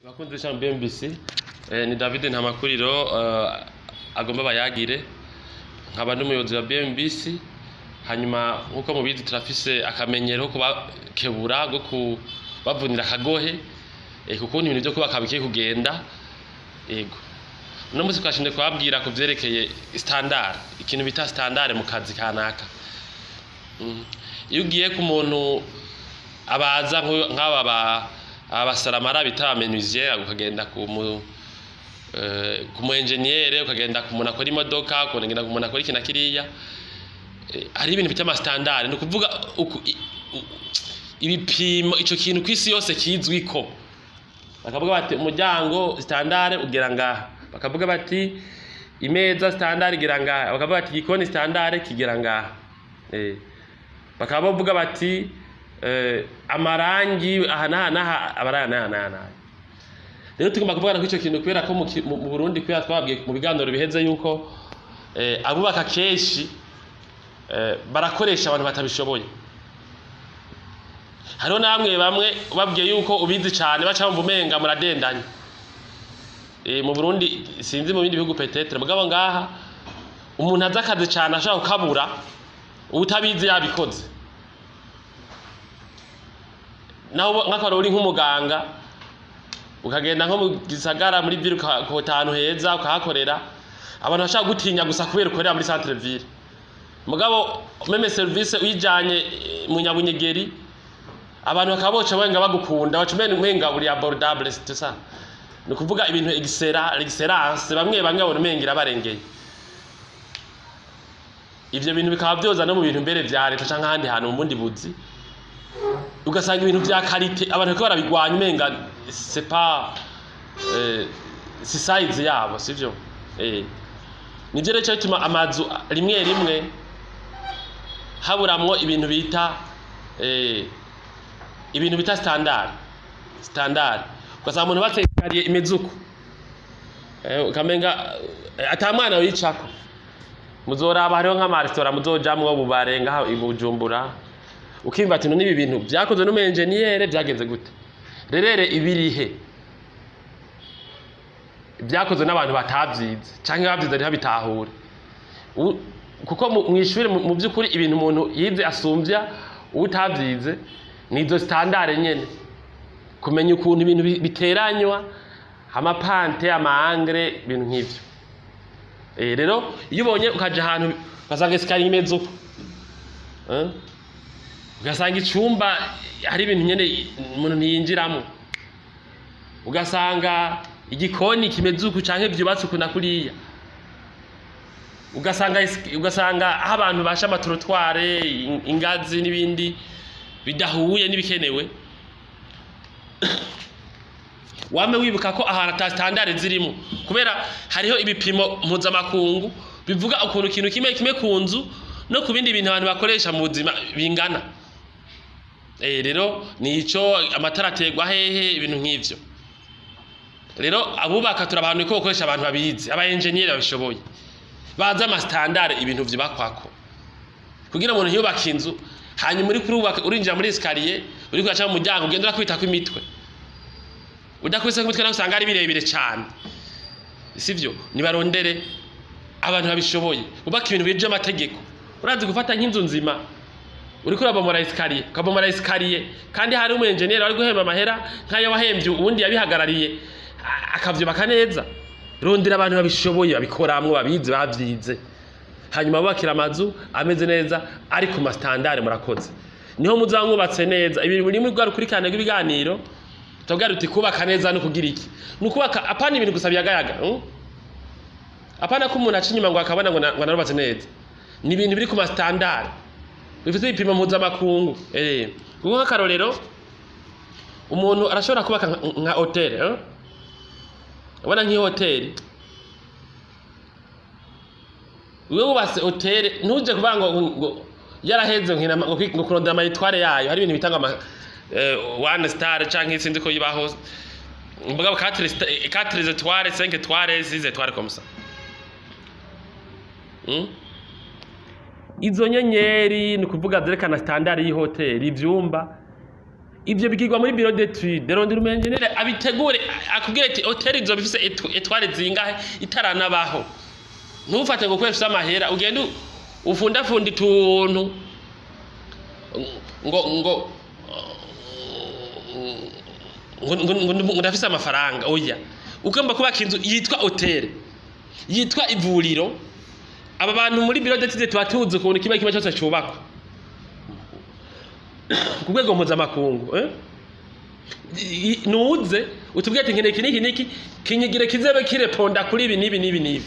Bakunzi b'ishami BMBC, ni David Ntamakuriro agomba bayagire, nkaba n'umuyobozi wa BMBC. Hanyuma nk'uko mubizi, turafise akamenyero ko kubakebura, go kubavunira akagohe kuko ibintu vyo kubaka bikiye kugenda. Yego, uno munsi twashimye kubabwira ku vyerekeye standard, ikintu bita standard mu kazi kanaka. Iyo ugiye ku muntu abaza, nk'aba abasaramara bita menuisier, ukagenda ku mu engineer, ukagenda ku muntu akora imodoka, ukagenda ku muntu akora iki na kiriya, hari ibintu bita ama standard. Ni ukuvuga ibipimo ico kintu kw'isi yose kizwiko. Bakavuga bati umuryango standard ugera ngaha, bakavuga bati imeza standard igera ngaha, bakavuga bati igikoni standard kigera ngaha, bakaba bavuga bati amarangi aha n'aha n'aha aba ari n'aha n'aha n'aha. Rero tugomba kuvugana kuri ico kintu kubera ko mu Burundi, kubera twababwiye mu biganiro biheze yuko abubaka kenshi barakoresha abantu batabishoboye. Hariho namwe bamwe babwiye yuko ubizi cane baca bumva umenga muradendanye. Mu Burundi, sinzi mu bindi bihugu peut-être, mugabo ngaha umuntu azi akazi cane ashobora kukabura utabizi yabikoze. Naho nk'akaroro, uri nk'umuganga, ukagenda nko mu gisagara, muri ville, ukahota ahantu heza ukahakorera, abantu bashaka gutinya gusa kubera ukorera muri centre ville. Mugabo même service uyijanye mu Nyabunyegeri, abantu bakaba boca benga bagukunda, baca umenga uri abordable, c'est ça. Ni ukuvuga ibintu excellence, bamwe bamwe babona umenga irabarengeye. Ivyo bintu bikaba vyoza no mu bintu mbere vya leta canke ahandi hantu mu bundi buzi, ugasanga ibintu vya qualité abantu bariko barabigwanya, umenga c'est pas si size yabo, sivyo? Nivyo rero bituma amazu rimwe rimwe haburamwo ibintu bita standard. Ugasanga umuntu batse escalier imeze uko, ukamenga ata mwana wicako. Muzoraba hariho nk'amaresitora muzojamwo bubare ngaha i Bujumbura, ukimva ati none ibi bintu vyakozwe n'umu engineer, vyagenze gute? Rerere ibirihe vyakozwe n'abantu batavyize canke bavyize ntibabitahure. Kuko mw'ishure, mu vy'ukuri ibintu umuntu yize asumvya utavyize nizo standard nyene, kumenya ukuntu ibintu biteranywa, ama pentes, ama angles, ibintu nk'ivyo. Rero iyo ubonye ukaja ahantu ugasanga escalier imeze uko, ugasanga icumba hari ibintu nyene umuntu ntiyinjiramo, ugasanga igikoni kimeze uku canke vyubatse uku na kuriya, ugasanga aho abantu basha ama trottoirs, ingazi n'ibindi bidahuye n'ibikenewe, wame wibuka ko ahantu ata standard zirimo, kubera hariho ibipimo mpuzamakungu bivuga ukuntu ikintu kimwe kimwe ku nzu no ku bindi bintu abantu bakoresha mu buzima bingana. Rero nico, amatara aterwa hehe, ibintu nk'ivyo. Rero abubaka turabahanuye ko bakoresha abantu babizi, aba engineer babishoboye, bazi ama standard ibintu vyubakwako, kugira umuntu ntiyubake inzu hanyuma uri kurubaka, urinjira muri escalier, uri kuraca mu muryango, ugenda urakubitako imitwe. Udakubise ku mitwe nawe usanga ari birebire cane, sivyo? Nibarondere abantu babishoboye bubaka ibintu bije amategeko. Urazi gufata nk'inzu nzima, uriko urabomora escalier, ukabomora escalier kandi hari umu engineer wari guhemba amahera nk'ayo wahembye uwundi yabihagarariye, akavyubaka neza. Rondera abantu babishoboye, babikoramwo, babizi, bavyize, hanyuma bubakira amazu ameze neza ari ku ma standard. Murakoze. Niho muzaba mwubatse neza. Ibi biri muri rwa rukurikirane rw'ibiganiro tubwira uti kubaka neza no kugira iki? Ni ukubaka apana ibintu gusa biyagayaga, Apana ko umuntu aca inyuma ngo akabona ngo narubatse neza. Ni ibintu biri ku ma standard, bifite ibipimo mpuzamakungu. Kuko nk'akarorero, umuntu arashobora kubaka nka hôtel, Ubona nk'ihoteli, wewe wubatse hôtel, ntuje kuvuga ngo yaraheze ngo kurondera ama étoiles yayo. Hari ibintu bitanga ama one star canke sinzi ko yibaho, mugabo 4 étoiles, 5 étoiles, 6 étoiles comme ça. Izo nyenyeri ni ukuvuga zerekana standard y'ihoteli, ivyumba. Ivyo bigirwa muri bureau d'étude. Rondera umu ingénieur abitegure, akubwire ati hôtel izoba ifise étoiles zingahe itaranabaho. Ntufate ngo kubera ufise amahera ugende ufundafunda utuntu ngo ndafise amafaranga. Oya, ugomba kubaka inzu yitwa hôtel, yitwa ivuriro. Aba bantu muri bureau d'étude tuba tuzi ukuntu kimwe kimwe cyose cubakwa ku rwego mpuzamakungu, eh? Nuze utubwire ati nkeneye iki n'iki n'iki, kinyigire kizebe kireponda kuri ibi n'ibi n'ibi n'ibi.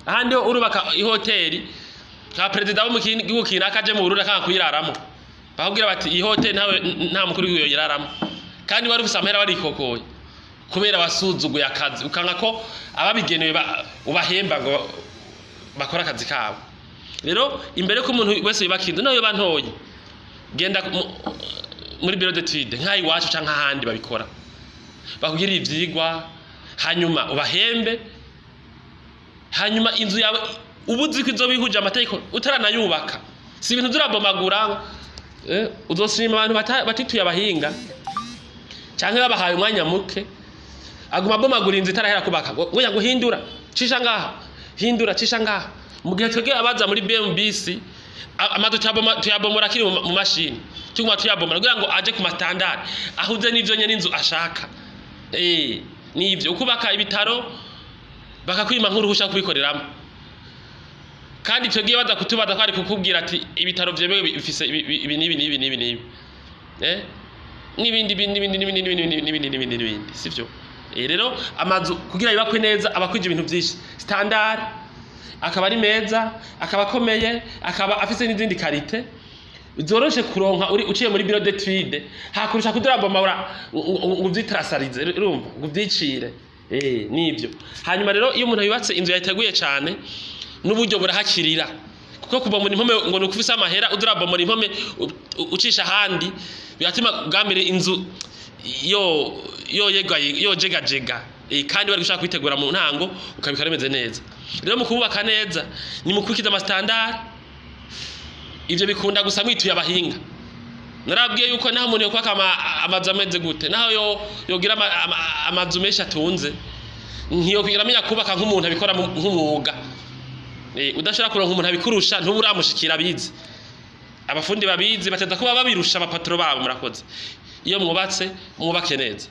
Ahandi ho urubaka ihoteli nka perezida wo mu gihugu kinaka aje mu Burundi akanga kuyiraramo, bakubwira bati iyi hoteli ntawe, nta mukuru w'igihugu yoyiraramo, kandi wari ufise amahera, warikokoye kubera wasuzuguye akazi, ukanga ko ababigenewe ubahemba ngo bakore akazi kabo. Rero imbere ko umuntu wese yubaka inzu, nayo yoba ntoyi, genda muri bureau d'étude nk'aho iwacu canke ahandi babikora, bakugirira ivyigwa, hanyuma ubahembe, hanyuma inzu yawe uba uzi ko izoba ihuje amategeko utaranayubaka. Si ibintu turabomagura, uzoshima abantu batituye abahinga canke babahaye umwanya muke, aguma abomagura inzu itarahera kubaka, ngo ngo hindura, cisha ngaha, hindura, cisha ngaha. Mu gihe twebwe abaza muri BMBC, amazu tuyabomora akiri mu mashini, tuguma tuyabomora kugira ngo aje ku ma standard ahuze n'ivyo nyene inzu ashaka. Nivyo ukubaka ibitaro bakakwima nk'uruhusha kubikoreramo, kandi icyo gihe baza kutubaza ko ari kukubwira ati ibitaro vyemewe bifise ibi n'ibi n'ibi n'ibi n'ibi, n'ibindi n'ibindi n'ibindi n'ibindi n'ibindi n'ibindi n'ibindi, sivyo? Rero amazu kugira yubakwe neza abakwije ibintu vyinshi: standard, akaba ari meza, akaba akomeye, akaba afise n'izindi qualité zoroshe kuronka uri uciye muri bureau d'étude, hakurusha kudurabomora ngo uvyitrasarize, urumva, ngo uvyicire. Nivyo. Hanyuma rero iyo umuntu yubatse inzu yayiteguye cane, n'uburyo burahakirira, kuko kubomora impome ngo ni ukufise amahera, udurabomora impome ucisha ahandi, biratuma bwa mbere inzu yo yo jegajega, kandi wari gushaka kwitegura mu ntango ukabikora bimeze neza. Rero mu kubaka neza ni mu kwikiza ama standard. Ivyo bikunda gusa mwituye abahinga. Narabwiye yuko naho umuntu yokwaka amazu ameze gute, naho yo yogira amazu menshi atunze, ntiyokwigera amenya kubaka nk'umuntu abikora nk'umwuga. Udashobora kuronka umuntu abikurusha, ntuba uramushikira abizi. Abafundi babizi bateza kuba babirusha abapatro babo. Murakoze. Iyo mwubatse, mwubake neza.